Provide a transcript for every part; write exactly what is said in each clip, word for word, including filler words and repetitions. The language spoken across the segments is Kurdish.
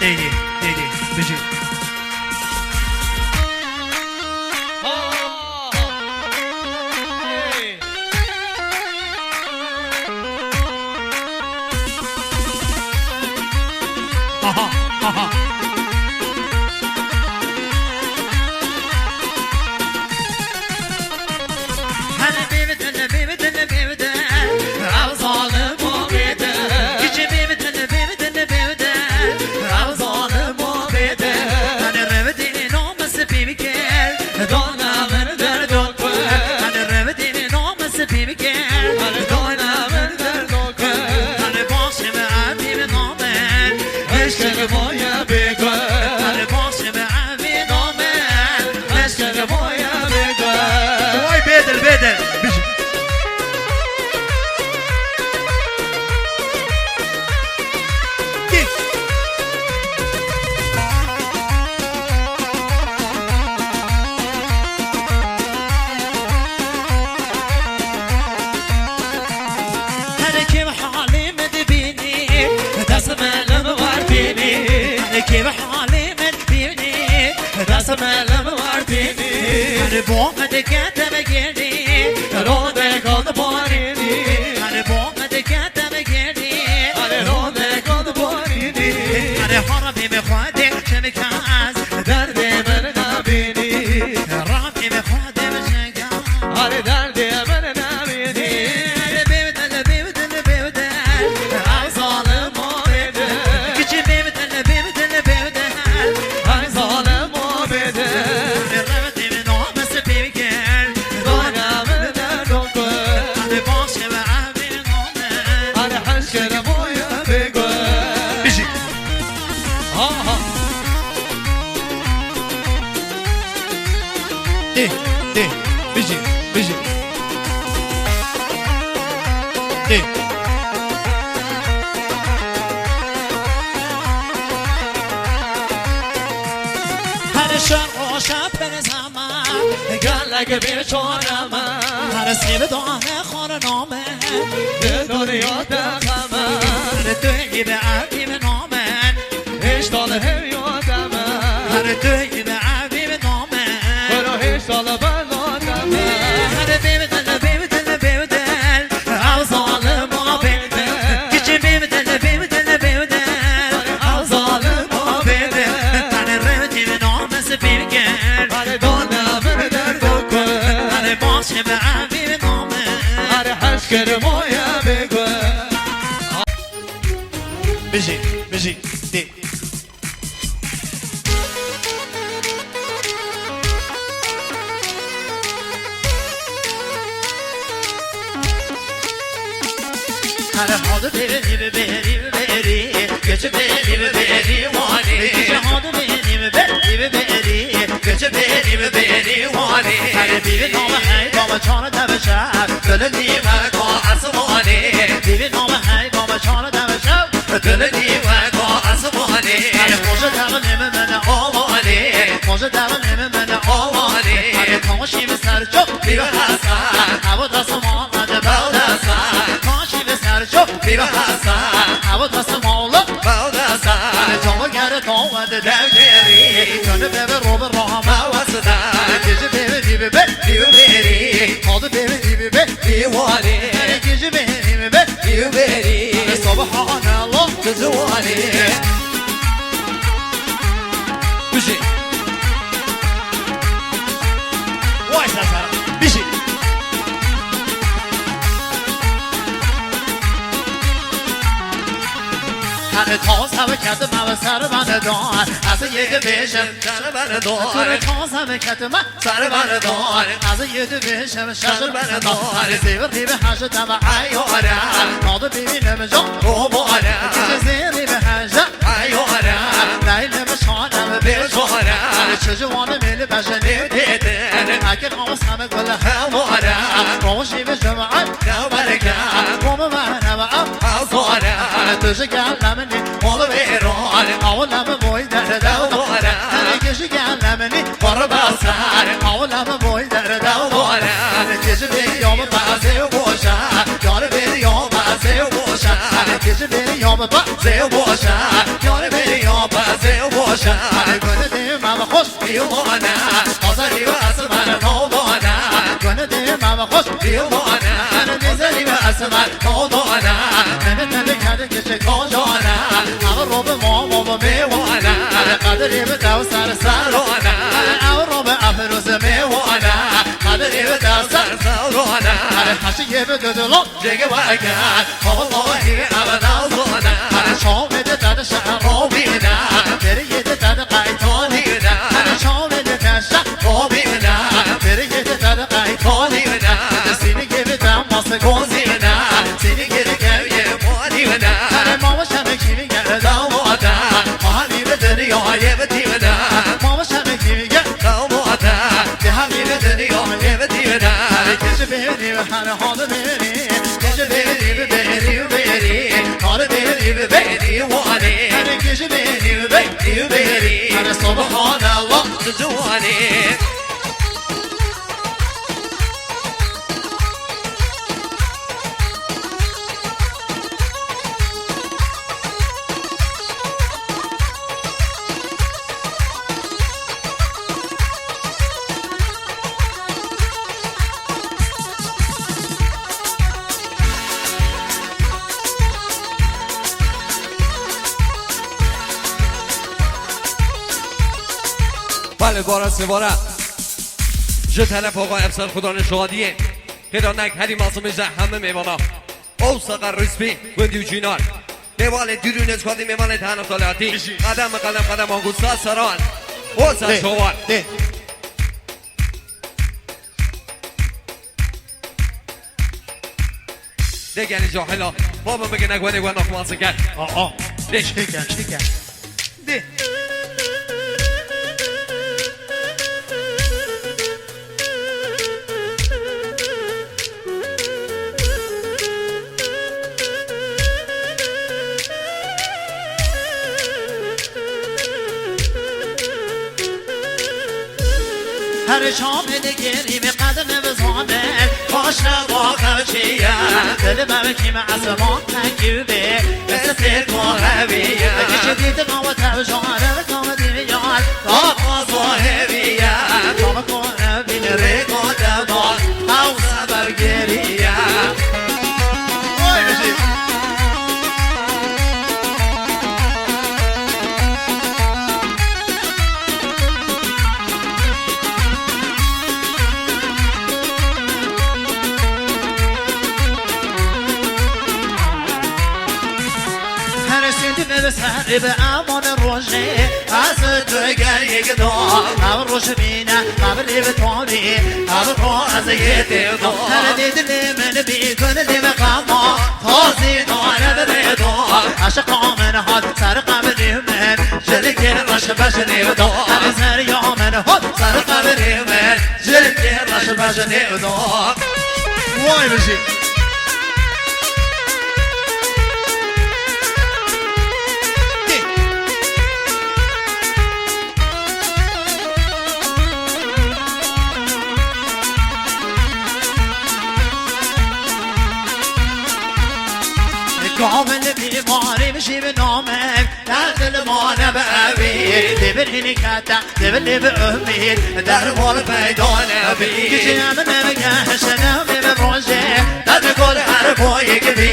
Êdî, êdî, bijî. Aha, aha. Hene bêbidin, bêbidin, bêbidin. Ev zalim û bêdin. Kiçê bêbidin, bêbidin, bêbidin. Ev zalim û bêdin. Hene revdî namis pî bikir. Dona min derdok. Hene revdî namis pî bikir. Dona min derdok. Hene başê min evî min namin. Eşkere boya bêgul. Hene başê min evî namin. Eşkere boya bêgul. Vay bêdil, bêdil. Bijî. Kî? Her kim halî min dibînî, dest min li min wer tînî. Her kim halî min dibînî, dest min li min wer tînî. Her bo min dikete min gênî, rode kal dibarînî. Her bo min dikete min gênî, rode kal dibarînî. Her harabî min xwedê çemik ez, derdê min nabînî. Rabî min xwedê min çemik ez. Hare derdê min nabînî. Hare bêbidin, bêbidin, bêbidin. Ay zalim û bêdin. Kiçî bêbidin, bêbidin, bêbidin. Ay zalim û bêdin. Hare revdî min namis pî bikir. Dona min derdok. Hare başê min evî namin. Hare heşkere boya bêgul. Bijî. Ha, ha. Tê, tê, bijî, bijî. Tê. Her şer roşa per zama, gelek bêçare me. Her sêv dane xor name, di dorya te xeme. Her tu yî be evî min namin. Hêşta li hêviya te me. Her tu yî be evî min namin. Wero hêşta li bela te me. Her bêbidin, bêbidin, bêbidin. Ev zalim û bêdin. Kiçî bêbidin, bêbidin, bêbidin. Ev zalim û bêdin. Her revdî min namis pî bikir. Her dona min derdok. Her başê min evî min namin. Her heşkere boya bêgul. Bijî, bijî, dê. Her hadi beni beni beni, geç beni beni wani. Geç hadi beni beni beni, geç beni beni wani. Her biri name hey baba çare devşe, dönü nime ko asmani. Biri name hey baba çare devşe. Dil nîweka esmanî. Xwe ji dexlê min min awanî. Xwe ji dexlê min min awanî. Taşî bi ser çop bî bi hesa. Ew dest ma me di bew desa. Taşî bi ser çop bî bi hesa. Ew dest ma li bew desa. Çawa gere tawe di devgerî. Gönü bebe ro bi rahme wesida. Gece bebe dî bi be dî bi berî. Hadi bebe dî bi be dî warî. Gece bebe dî bi be Yûberî. Subhanallah, tu ziwanî. Bijî. Vay sesera. Bijî. Hene taze ve kedime ve ser beni don. Ez yê dibêjim ser beni don. Hene taze ve kedime Ser berdar. Ez yê dibêjim şer berdar. Zêwirî bi hejde me eyare. Nadi bînim can robare. Kişe zêrî bi hejde eyare. Leylim şanem bêçare. Çi ciwanî mêli bejenê têtin. Eke xawas heme gul heware. Rojî bi cem'e newberke. Kom me neve em azare. Tu ji gel lemnî ol vêran. Awlem boy derde deware. Eke ji gel lemnî Qurba ser, awlem boy derde dore. Kêj bêriya min pezê û boşe, yar bêriya min pezê û boşe. Gece beni yolda zevboşa, yar beni yolda zevboşa. Gönlüm ama hoş yolana, pazar gibi asman yolana. Gönlüm ama hoş yolana, pazar gibi asman yolana. Beni tabii kendi geçecek yolana. Ama Rob'u momo bu mevana. Kadir gibi tavsar sarona. Ama Rob'u afroz mevana. Kadir gibi tavsar sarona. Haşı gibi dödülü. Cege weke, Allah'ı evde zona. Çavê de tade şehrobîne, beriyê de tade qaytonîne. Çavê de tade şehrobîne, beriyê de tade qaytonîne. Seni gibi ben masa gozine, seni geri gel ye morîne. Mama şeme kimi gel davada, mavi bir dünyaya bitine. Mama şeme kimi gel davada, mavi bir dünyaya bitine. Gece beni ve her halı beni. Gece beri, beri, beri, kar beri, beri, wani. Her gece beri, beri, beri, her subhanallah, duani. Belê, bara sêvara. Ji telefoxa Efsar Xudanê Şadiyê. Xêdanek herî masumê ji hemî mêvana. Ew seqer rispî, gundî û cînar. Mêvanê dûr û nêz xwedî mêvanê te hene xalê hatî. Qedem bi qedem qedem angusa seran. O ser Dê, şovar. Dê. Dê gelî cahila. Baba bigine gwenê gwen oxumasın gel. Aa, aa. Dê. Çikan, çikan. Dê. Her çamê digerî me qedime bizane, paşe va xevçiye. Dil me kîme esma tekî be, ez têr ko heviye. Kişi dîtin ama tevjare, tam diyar, tam ko heviye. Tam ko heviye, rê ko dema, ew seber geriye. Vay be. Her sendime bi serê bi eman rojê, ez tu ger yek da. Ev roj bîne, ev rê bi tabî, ev ro ez yê tê da. Her dê dilê min bî, gönlê min qema, tazî dane bi rê da. Aşiqa min hat ser qebrê min, ji li kê reş beş nêv da. Her zerya min hat ser qebrê min, ji li kê reş beş nêv da. Vay bijî. Kamil bîmarî bijî bi namek, derdil mane bi evî. Dê bir hînî kete, dê bir lê bi umîd, derman peyda nebî. Gijê min ev gehşe nebî bi rojê, derdê kol her boyek bî.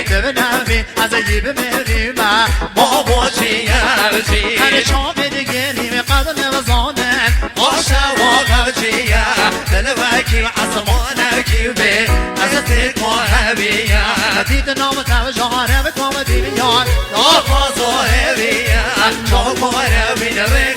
Dê bi nebî, ez ê yî bi mêrî me, ma bo çi ye jî. Her çavê digerî me qedime bizanin, paşe wa xevçiye. Dil wekî esmanekî bê, ez têr ko heviye. Dîtin nam tevjare bi kom dînyar, daxwazo heviye. Çavkore bîne rê